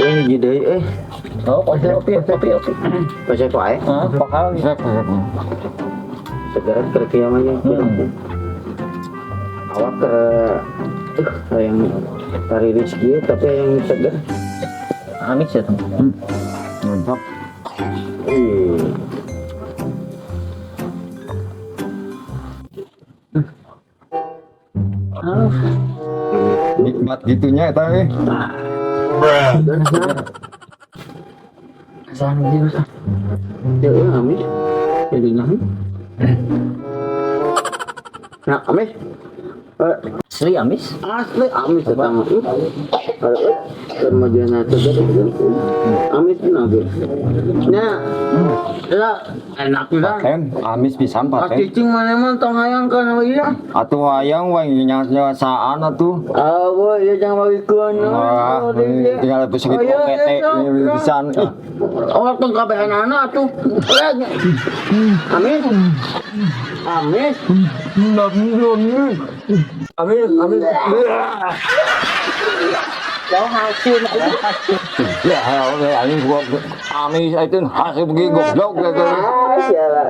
Hiji deui euy. Oh, kopi kopi kopi kopi. Pasek wae. Ah, bakal. Seger keur kieu mah nya. Awak keur hayang tariris kieu tapi hayang seger. Amis ya, teman. Mantap. Ih. Nikmat gitunya eta euy. Seger. Asal dia usah. Ya, ya, amis. Jadi nah. Nah, amis. Eh, Asli amis. Asli amis eta mah. Keur majana seger amis naga. Nya. Ya, enak pisan. Paten, amis pisan Pas paten. cicing mana mah tong hayang kan ieu. Atuh hayang wae nyasaan atuh. Ah, boy, ya jangan bagikeun. Wah, tinggal besok itu OPT pisan. Ih, Oh, tong kabehanana atuh. Amis. Amis. Amis, amis. Jauh hasil, hasil. Ya, amis gua amis itu hasil begini goblok gitu. Ah, sialah.